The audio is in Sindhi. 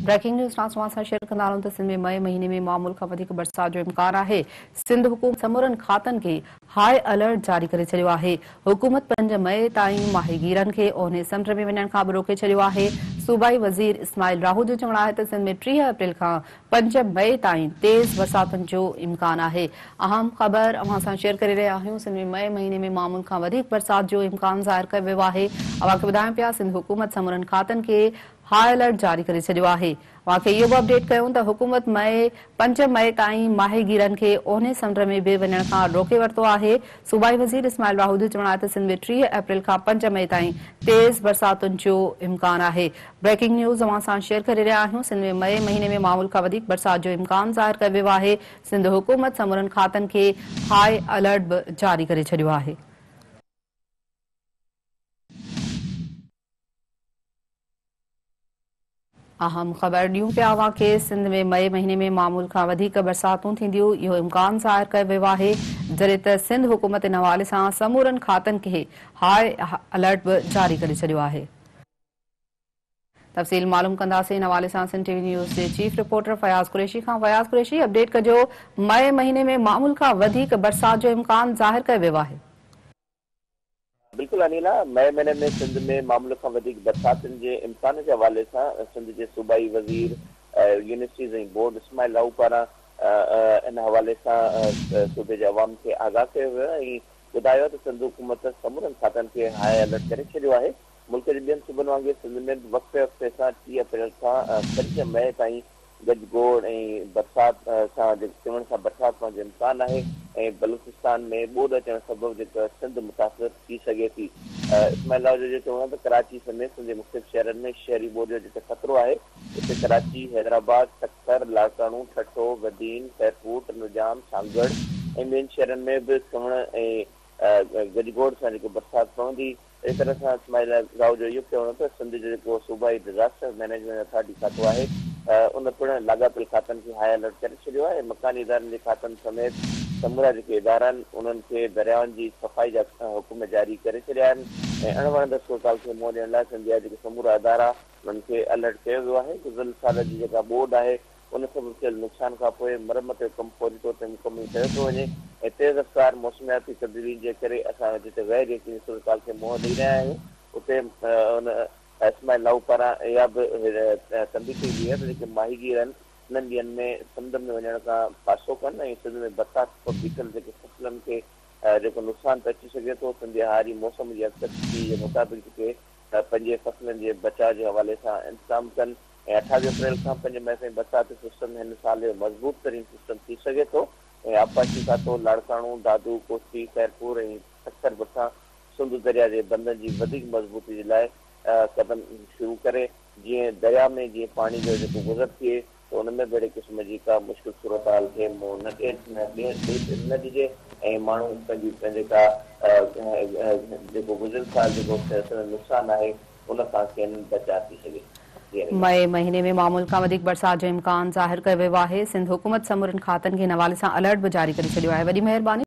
بريڪنگ نيوز اوهان سان شيئر ڪندا هلون ته سنڌ ۾ مئي مهيني ۾ معمول کان وڌيڪ برسات جو امڪان آهي. سنڌ حڪومت سمورن کاتن کي هاء الرٽ جاري ڪري ڇڏيو آهي. حڪومت 5 مئي تائين ماهيگيرن کي اونهي سمنڊ ۾ وڃڻ کان به روڪي ڇڏيو آهي. صوبائي وزير اسماعيل راهو جو چوڻ آهي ته سنڌ ۾ 30 اپريل کان 5 مئي تائين تيز برساتن جو امڪان آهي. اهم خبر اوهان سان شيئر ڪري رهيا آهيون سنڌ ۾ مئي مهيني ۾ معمول کان وڌيڪ برسات جو امڪان ظاهر ڪيو ويو آهي. اوهان کي ٻڌايون پيا سنڌ حڪومت سمورن کاتن کي هاء الرٽ جاري ڪري ڇڏيو آهي. اوهان کي اهو به اپڊيٽ ڪيون ته حڪومت مئي 5 مئي تائين ماهيگيرن کي اونهي سمنڊ ۾ به وڃڻ کان روڪي ورتو آهي. صوبائي وزير اسماعيل راهو جو چوڻ آهي ته سنڌ ۾ 30 اپريل کان 5 مئي تائين تيز برساتن جو امڪان آهي. بريڪنگ نيوز اوهان سان شيئر ڪري رهيا آهيون سنڌ ۾ مئي مهيني ۾ معمول کان وڌيڪ برسات جو امڪان ظاهر ڪيو ويو آهي. سنڌ حڪومت سمورن کاتن کي هاء الرٽ به جاري ڪري ڇڏيو آهي. اهم خبر ڏيون پيا اوهان کي سنڌ ۾ مئي مهيني ۾ معمول کان وڌيڪ برساتون ٿينديون اهو امڪان ظاهر ڪيو ويو آهي جڏهن ته سنڌ حڪومت ان حوالي سان سمورن کاتن کي هاء الرٽ به جاري ڪري ڇڏيو آهي. تفصيل معلوم ڪنداسين ان حوالي سان سنڌ ٽي وي نيوز جي چيف رپورٽر فياض قريشي کان فياض قريشي اپڊيٽ ڪجو مئي مهيني ۾ معمول کان وڌيڪ برسات جو امڪان ظاهر ڪيو ويو آهي. بلڪل انيلا، مئي مهيني ۾ سنڌ ۾ معمول کان وڌيڪ برساتن جي امڪان جي حوالي سان سنڌ جي صوبائي وزير يونيورسٽيز ۽ بورڊ اسماعيل راهو پاران ان حوالي سان صوبي جي عوام کي آگاهه ڪيو ويو ۽ ٻڌايو ته سنڌ حڪومت سمورن کاتن کي هاء الرٽ ڪري ڇڏيو آهي ملڪ جي ٻين صوبن وانگي سنڌ ۾ به وقفي وقفي سان 30 اپريل کان 5 مئي تائين گجگوڙ ۽ برسات سان جيڪو سيوهڻ سان برسات پوڻ جو امڪان آهي ۽ بلوچستان ۾ ٻوڏ اچڻ سبب جيڪو سنڌ متاثر ٿي سگهي ٿي. اسماعيل راهو جو چوڻ آهي ته ڪراچي سميت سنڌ جي مختلف شهرن ۾ شهري ٻوڏ جو جتي خطرو آهي اتي ڪراچي، حيدرآباد، سکر، لاڙڪاڻو، ٺٽو، بدين، خيرپور، ٽنڊوڄام، سانگهڙ ۽ ٻين شهرن ۾ به سيوهڻ ۽ گجگوڙ سان جيڪو برسات پوندي. اهڙي طرح سان اسماعيل راهو جو اهو به چوڻ هو ته سنڌ جو جيڪو صوبائي ڊزاسٽر مئنيجمينٽ اٿارٽي کاتو آهي ان پڻ لاڳاپيل کاتن کي هاء الرٽ ڪري ڇڏيو آهي ۽ مڪاني ادارن جي کاتن سميت سمورا جيڪي ادارا آهن انهن کي دريائن جي صفائي جا حڪم جاري ڪري ڇڏيا آهن ۽ اڻ وڻندڙ صورتحال کي منهن ڏيڻ لاء سنڌ جا جيڪي سمورا ادارا انهن کي الرٽ ڪيو ويو آهي گذريل سال جي جيڪا ٻوڏ آهي ان سبب ٿيل نقصان کان پوء مرمت جو ڪم فوري طور تي مڪمل ڪيو پيو وڃي ۽ تيز رفتار موسمياتي تبديلين جي ڪري اسان جتي غير يقيني صورتحال کي منهن ڏئي رهيا آهيون اتي ان اسماعيل راهو پاران اها به تنبيهه ڪئي وئي آهي ته جيڪي ماهيگير آهن انهن ڏينهن ۾ سمنڊ ۾ وڃڻ کان پاسو ڪن ۽ سنڌ ۾ برسات سبب بيٺل جيڪي فصلن کي جيڪو نقصان پهچي سگهي ٿو سنڌ جي هاري موسم جي اڳڪٿي جي مطابق جيڪي پنهنجي فصلن جي بچاء جي حوالي سان انتظام ڪن ۽ 28 اپريل کان 5 مئي تائين برساتي سسٽم هن سال جو مضبوط ترين سسٽم ٿي سگهي ٿو ۽ آبپاشي کاتو لاڙڪاڻو، دادو، ڪوٽڙي، خيرپور ۽ سکر ڀرسان سنڌو درياء جي بندن جي وڌيڪ مضبوطي جي لاء قدم شروع ڪري جيئن درياء ۾ جيئن پاڻي جو جيڪو گذر ٿئي ته ان ۾ به اهڙي قسم جي ڪا مشڪل صورتحال کي منهن نه ڏجي ۽ ماڻهو پنهنجي جيڪا جيڪو گذريل سال جيڪو سندن نقصان آهي ان کان کين بچاء ٿي سگهي. مئي مهيني ۾ معمول کان وڌيڪ برسات جو امڪان ظاهر ڪيو ويو آهي، سنڌ حڪومت سمورن کاتن کي ان حوالي سان الرٽ به جاري ڪري ڇڏيو آهي، وڏي مهرباني.